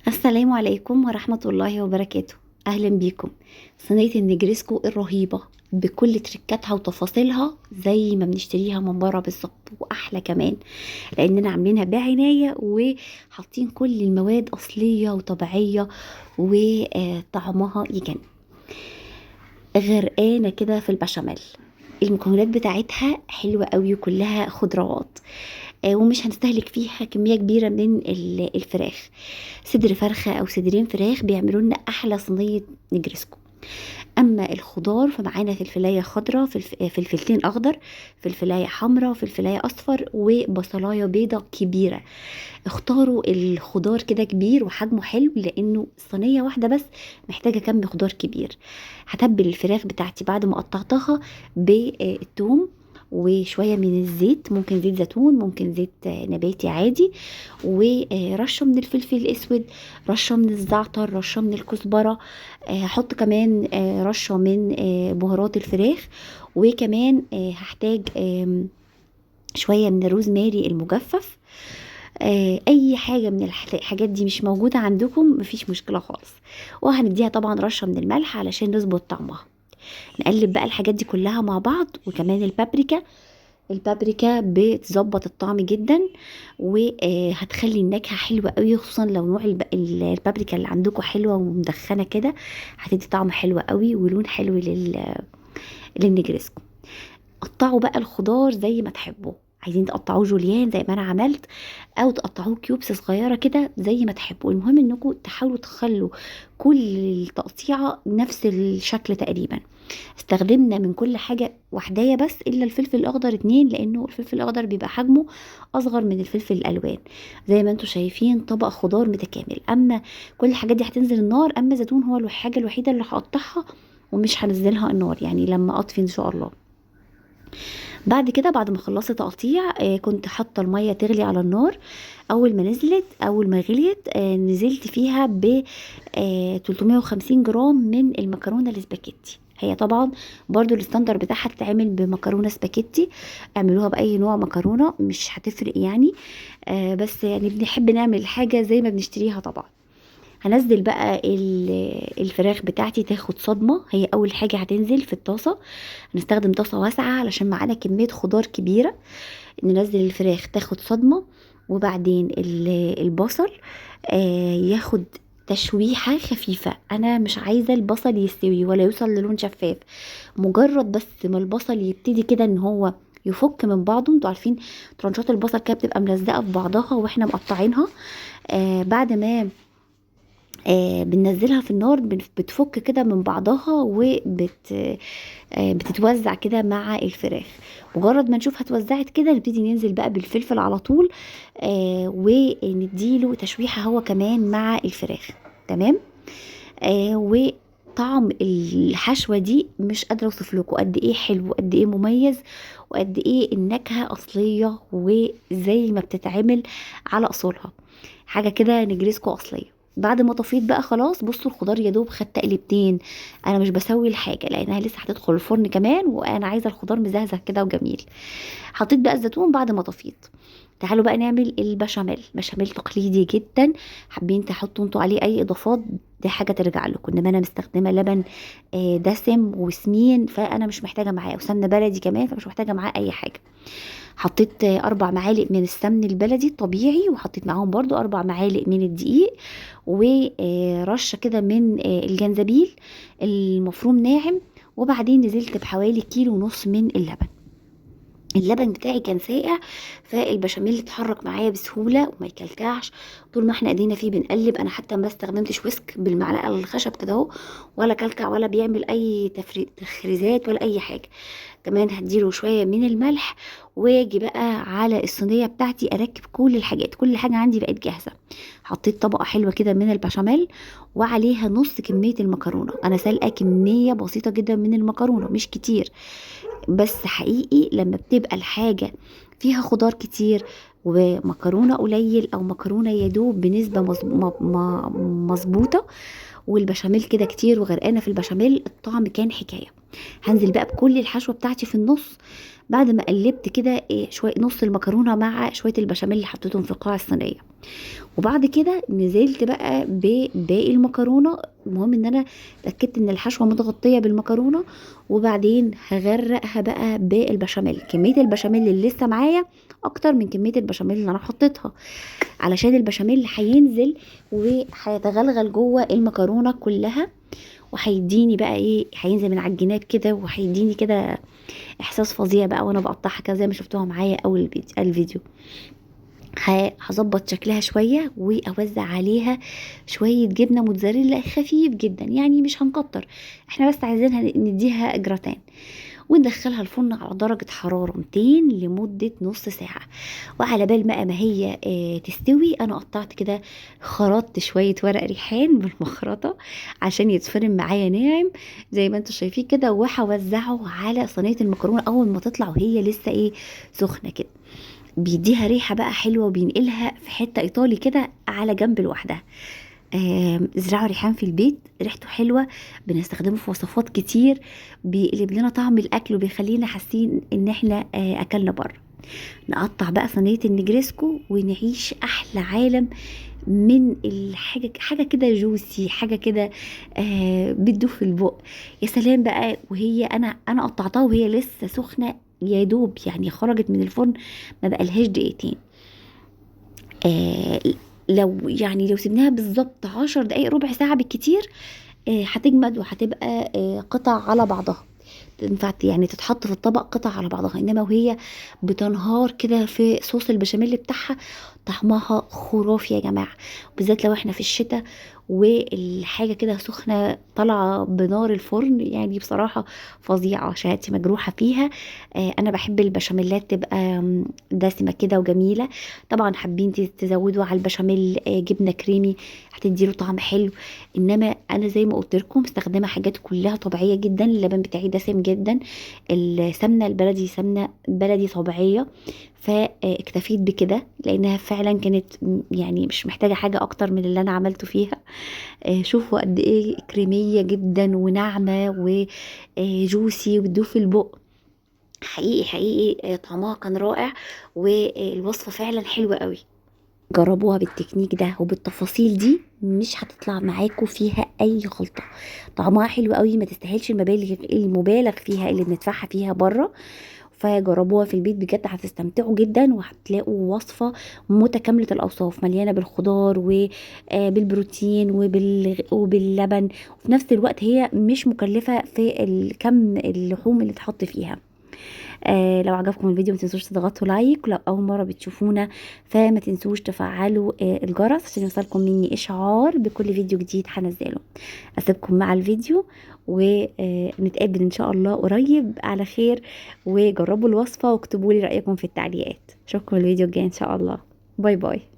السلام عليكم ورحمة الله وبركاته. أهلا بيكم. صينية النجرسكو الرهيبة بكل تركاتها وتفاصيلها زي ما بنشتريها من بره بالظبط، وأحلى كمان لأننا عاملينها بعناية وحاطين كل المواد أصلية وطبيعية وطعمها يجن. غرقانة كده في البشاميل، المكونات بتاعتها حلوة قوي وكلها خضروات، ومش هنستهلك فيها كمية كبيرة من الفراخ. صدر فرخة أو صدرين فراخ بيعملوا لنا أحلى صينية نجرسكو. أما الخضار فمعانا فلفلاية خضراء، فلفلتين أخضر، فلفلاية حمراء، فلفلاية أصفر، وبصلاية بيضة كبيرة. اختاروا الخضار كده كبير وحجمه حلو لأنه صينية واحدة بس محتاجة كم خضار كبير. هتبل الفراخ بتاعتي بعد ما قطعتها بالثوم وشوية من الزيت، ممكن زيت زيتون، ممكن زيت نباتي عادي، ورشة من الفلفل الأسود، رشة من الزعتر، رشة من الكزبرة، هحط كمان رشة من بهارات الفراخ، وكمان هحتاج شوية من الروزماري المجفف. اي حاجة من الحاجات دي مش موجودة عندكم مفيش مشكلة خالص. وهنديها طبعا رشة من الملح علشان نظبط طعمها. نقلب بقى الحاجات دي كلها مع بعض، وكمان البابريكا. البابريكا بتظبط الطعم جدا وهتخلي النكهة حلوة قوي، خصوصا لو نوع البابريكا اللي عندكم حلوة ومدخنة كده، هتدي طعم حلو قوي ولون حلو للنجرسكو. قطعوا بقى الخضار زي ما تحبوا، عايزين تقطعوه جوليان زي ما انا عملت، او تقطعوه cubes صغيرة كده زي ما تحبوا. المهم انكم تحاولوا تخلوا كل التقطيعه نفس الشكل تقريبا. استخدمنا من كل حاجة وحدايه بس الا الفلفل الاخضر 2، لانه الفلفل الاخضر بيبقى حجمه اصغر من الفلفل الالوان. زي ما انتم شايفين طبق خضار متكامل. اما كل الحاجات دي هتنزل النار، اما الزيتون هو الحاجة الوحيدة اللي هقطعها ومش هنزلها النار، يعني لما اطفي ان شاء الله. بعد كده بعد ما خلصت تقطيع، كنت حاطه المية تغلي على النار. اول ما نزلت، اول ما غليت، نزلت فيها ب 350 جرام من المكرونه الاسباجيتي. هي طبعا برضو ال standard بتاعها تتعمل بمكرونه سباجيتي، اعملوها باي نوع مكرونه مش هتفرق يعني، بس بنحب نعمل الحاجة زي ما بنشتريها طبعا. هنزل بقى الفراخ بتاعتي تاخد صدمة. هي أول حاجة هتنزل في الطاسة. هنستخدم طاسة واسعة علشان معانا كمية خضار كبيرة. ننزل الفراخ تاخد صدمة، وبعدين البصل، ياخد تشويحة خفيفة. أنا مش عايزة البصل يستوي ولا يوصل للون شفاف، مجرد بس ما البصل يبتدي كده إن هو يفك من بعضه. انتوا عارفين ترانشات البصل كده بتبقى ملزقة في بعضها واحنا مقطعينها. بعد ما بننزلها في النار بتفك كده من بعضها بتتوزع كده مع الفراخ. مجرد ما نشوفها اتوزعت كده نبتدي ننزل بقى بالفلفل على طول، ونديله تشويحة هو كمان مع الفراخ. تمام. وطعم الحشوة دي مش قادرة اوصف لكم قد ايه حلو وقد ايه مميز وقد ايه النكهة اصلية وزي ما بتتعمل على اصولها، حاجة كده نجرسكو اصلية. بعد ما طفيت بقى خلاص، بصوا الخضار يا دوب خد تقلبتين. انا مش بسوي الحاجة لانها لسه هتدخل الفرن كمان، وانا عايزه الخضار مزهزه كده وجميل. حطيت بقى الزيتون بعد ما طفيت. تعالوا بقى نعمل البشاميل. بشاميل تقليدي جدا، حابين تحطوا انتوا عليه اي اضافات دي حاجة ترجع لكم، انما انا مستخدمة لبن، دسم وسمين، فانا مش محتاجه معاه، وسمنه بلدي كمان، فمش محتاجه معاه اي حاجة. حطيت 4 معالق من السمن البلدي الطبيعي، وحطيت معاهم برضو 4 معالق من الدقيق، ورشة كده من الجنزبيل المفروم ناعم. وبعدين نزلت بحوالي كيلو ونص من اللبن. اللبن بتاعي كان ساقع، فالبشاميل اتحرك معايا بسهولة وما يكلكعش طول ما احنا ايدينا فيه بنقلب. انا حتى ما استخدمتش ويسك، بالمعلقة الخشب كده اهو، ولا كلكع ولا بيعمل اي تخريزات ولا اي حاجة. كمان هديله شوية من الملح، واجي بقى على الصينية بتاعتي اركب كل الحاجات. كل حاجة عندي بقت جاهزة. حطيت طبقة حلوة كده من البشاميل وعليها نص كمية المكرونة. انا سالقة كمية بسيطة جدا من المكرونة، مش كتير، بس حقيقي لما بتبقى الحاجة فيها خضار كتير ومكرونة قليل او مكرونة يدوب بنسبة مظبوطة، والبشاميل كده كتير وغرقانة في البشاميل، الطعم كان حكاية. هنزل بقى بكل الحشوه بتاعتي في النص بعد ما قلبت كده شوية نص المكرونه مع شوية البشاميل اللي حطيتهم في قاع الصينية. وبعد كده نزلت بقى بباقي المكرونه. المهم ان انا اتاكدت ان الحشوه متغطيه بالمكرونه، وبعدين هغرقها بقى بالبشاميل. كمية البشاميل اللي لسه معايا اكتر من كمية البشاميل اللي انا حطيتها، علشان البشاميل هينزل وهيتغلغل جوه المكرونه كلها، وهيديني بقى ايه، هينزل من على الجناب كده وهيديني كده احساس فظيع بقى وانا بقطعها كده زي ما شفتوها معايا اول الفيديو. هظبط شكلها شوية واوزع عليها شوية جبنه موتزاريلا خفيف جدا، يعني مش هنكتر، احنا بس عايزينها نديها جراتان، وندخلها الفرن على درجه حرارة 200 لمدة نص ساعة. وعلى بال ما هي تستوي، انا قطعت كده، خرطت شوية ورق ريحان بالمخرطه عشان يتفرم معايا ناعم زي ما انتم شايفين كده، وهوزعه على صينية المكرونه اول ما تطلع وهي لسه ايه سخنة كده. بيديها ريحه بقى حلوة وبينقلها في حتة ايطالي كده على جنب لوحدها. ازرعوا ريحان في البيت، ريحته حلوة، بنستخدمه في وصفات كتير، بيقلب لنا طعم الاكل وبيخلينا حاسين ان احنا اكلنا بره. نقطع بقى صينية النجريسكو ونعيش احلى عالم من الحاجة، حاجة كده juicy، حاجة كده بتدوب في البق. يا سلام بقى. وهي انا قطعتها وهي لسه سخنة، يا دوب يعني خرجت من الفرن ما بقالهاش دقيقتين. لو يعني لو سيبناها بالظبط 10 دقايق ربع ساعة بالكتير، هتجمد وهتبقى قطع على بعضها، تنفع يعني تتحط في الطبق قطع على بعضها. انما وهي بتنهار كده في صوص البشاميل بتاعها، طعمها خرافي يا جماعة، بالذات لو احنا في الشتاء والحاجة كده سخنة طالعه بنار الفرن، يعني بصراحة فظيعة، شهادتي مجروحة فيها. انا بحب البشاميلات تبقى دسمة كده وجميلة. طبعا حابين تزودوا على البشاميل جبنه كريمي هتديله طعم حلو، انما انا زي ما قلت لكم مستخدمة حاجات كلها طبيعية جدا. اللبن بتاعي دسم جدا، السمنة البلدي سمنه بلدي طبيعية، فاكتفيت بكده لانها فعلا كانت يعني مش محتاجه حاجة اكتر من اللي انا عملته فيها. شوفوا قد ايه كريميه جدا وناعمه وجوسي وتدوب في البق، حقيقي حقيقي طعمها كان رائع، والوصفه فعلا حلوة قوي. جربوها بالتكنيك ده وبالتفاصيل دي، مش هتطلع معاكم فيها اي غلطه. طعمها حلو قوي، ما تستاهلش المبالغ المبالغ فيها اللي بندفعها فيها بره. فجربوها في البيت بجد هتستمتعوا جدا، وهتلاقوا وصفه متكاملة الاوصاف، مليانة بالخضار وبالبروتين وباللبن، وفي نفس الوقت هي مش مكلفة في الكم اللحوم اللي تحط فيها. لو عجبكم الفيديو ما تنسوش تضغطوا like، ولو اول مرة بتشوفونا فما تنسوش تفعلوا الجرس عشان يوصلكم مني اشعار بكل فيديو جديد هنزله. اسيبكم مع الفيديو ونتقابل ان شاء الله قريب على خير، وجربوا الوصفة واكتبوا لي رايكم في التعليقات. اشوفكم الفيديو الجاي ان شاء الله. bye bye.